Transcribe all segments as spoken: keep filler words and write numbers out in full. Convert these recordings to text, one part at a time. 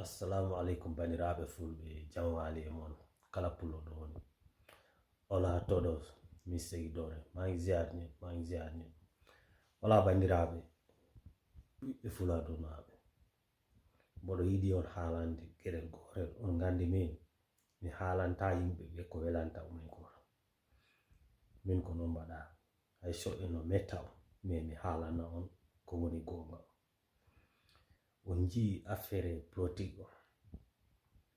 Assalamu aleykum, banndiraaɓe fulɓe, jam waali e mon kala pullo ɗo woni. Ola todos, mi segi dore, maa ngi ziar ñëpp, maa ngi ziar ñëpp. Ola banndiraaɓe, ɓiɓɓe fuladunaaɓe. Mboɗo yiɗi on haalande geɗel goorel, on nganndi min, mi haalanta yimɓe ɓe ko welanta umen ko. Min ko noon mbaɗa, hay so eno metta on, mais mi haalana on ko woni goonga. On njii affaire politique o,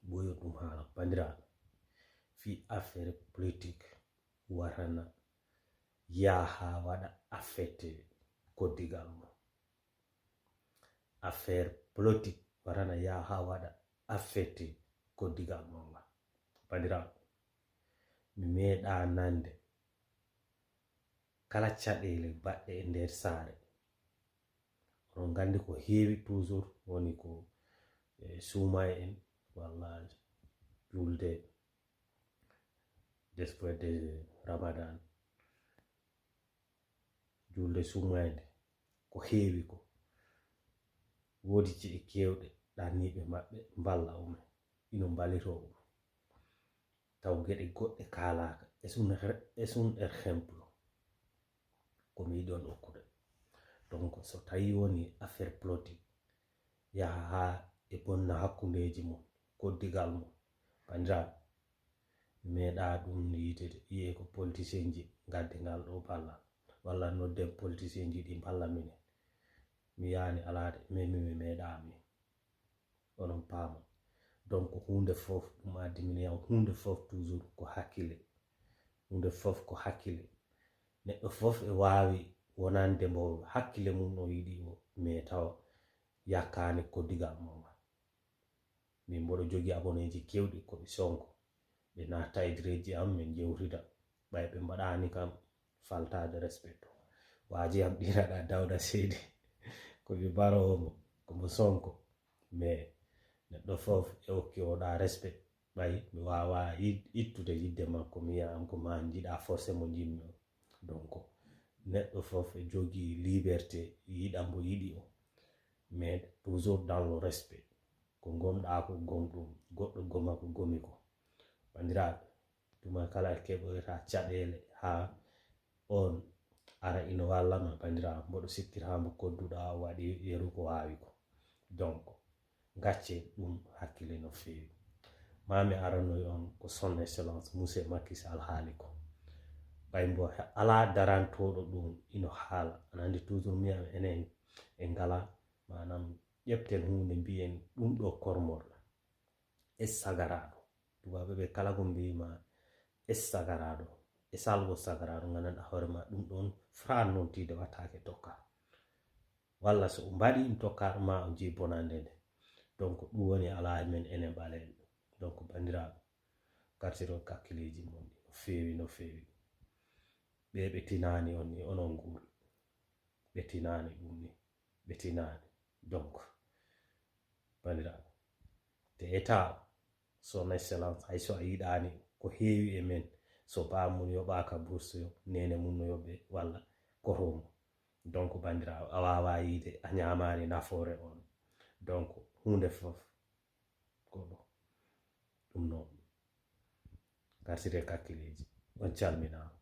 ɓoyo ɗum haala banndiraaɓe, fii affaire politique warana yaha waɗa affecté koddigal mo. Affaire politique warana yaha waɗa affecté koddigal mo nga. Banndiraaɓe, mi meeɗa nande kala caɗeele baɗɗe e nder saare. Oɗon nganndi ko heewi toujours woni ko e suumaye en walla julde después de Ramadan, julde suumaye nde ko heewi ko. Woodi ci'e keewɗe ɗanniiɓe maɓɓe mballa umen, ino mballitoo umen. Taw geɗe goɗɗe kaalaaka. Es un er-, es un ejemplo. Ko mi yiɗi on okkude. Donc, so tawi woni affaire politique, yaha haa e bonna hakkundeeji mum, koddigal mum. Banndiraaɓe, mi meeɗa ɗum yiide de, yiye ko politicien ji ngaddi ngal ɗo ballal, walla nodden politicien ji ɗi mballa minen. Mi yaani alaa de, mais mi, mi meeɗa mi. Onon paama. Donc, huunde fof, ɗum addi min yaw, huunde fof toujours ko hakkille. Huunde fof ko hakkille. Neɗɗo fof e waawi wonande mbo hakkille mum no yiɗi o, mais tawa yakkaani koddigal mo ngal. Min mboɗo jogii aboneeji keewɗi ko ɓe Sonko. Ɓe natta e direeji am, min njewtida. Ɓay ɓe mbaɗaani kam faltaade respect. Waaji am ɗiraɗa Dawda Seydi. Ko mi baroowo mo, ko mo Sonko. Mais neɗɗo fof e okki oɗa respect. Ɓay mi waawa yid-, ittude yidde makko, mi yiya am ko ma njiɗa forcé mo njimmi o. Donc, neɗɗo fof e jogii liberté, yiɗa mbo yiɗi o. Mais toujours dans le respect. Ko gomɗa ko gomɗum, goɗɗo goma ko gomi ko. Banndiraaɓe, tuma kala keɓoyta caɗeele haa on ara ino walla ma, banndiraaɓe, mboɗo sikkira mbo kodduɗa o waɗi yeru ko waawi ko. Donc, gacce ɗum hakkille no feewi. Ma mi aranoy on ko son excellence monsieur Macky Sall haali ko. Ɓay mbo he-, alaa darantooɗo ɗum ino haala. Aɗa anndi toujours mbiyan enen en ngala, maanaam, ƴeften huunde mbiyen ɗum ɗo kormorɗa. E sagaraaɗo. Tubaaɓe ɓe kala ko mbiyi ma e sagaraaɗo. E salgo sagaraaɗo, nganndanɗaa hoore ma ɗum ɗon fran noon tiide wattaake tokka. Walla so o mbaɗi ɗum tokka ma o jeyi bonande nde. Donc ɗum woni alaa e men enen ɓaleeɓe. Donc banndiraaɓe, gartiro kakkileeji mon ɗi no feewi, no feewi. Ɓe ɓe tinaani on ni onon nguuri. Ɓe tinaani ɗum ni. Ɓe tinaani. Donc, banndiraaɓe, te état, son excellence, hay so a yiɗaani ko heewi e men, so baa mum yoɓaaka bourse yo, neene mum no yoɓe walla koto mum. Donc, banndiraaɓe, a waawaa yiide, a ñaamaani nafoore on. Donc, huunde fof ko ɗo. Ɗum noon, gartire kakkileeji. On calminaama.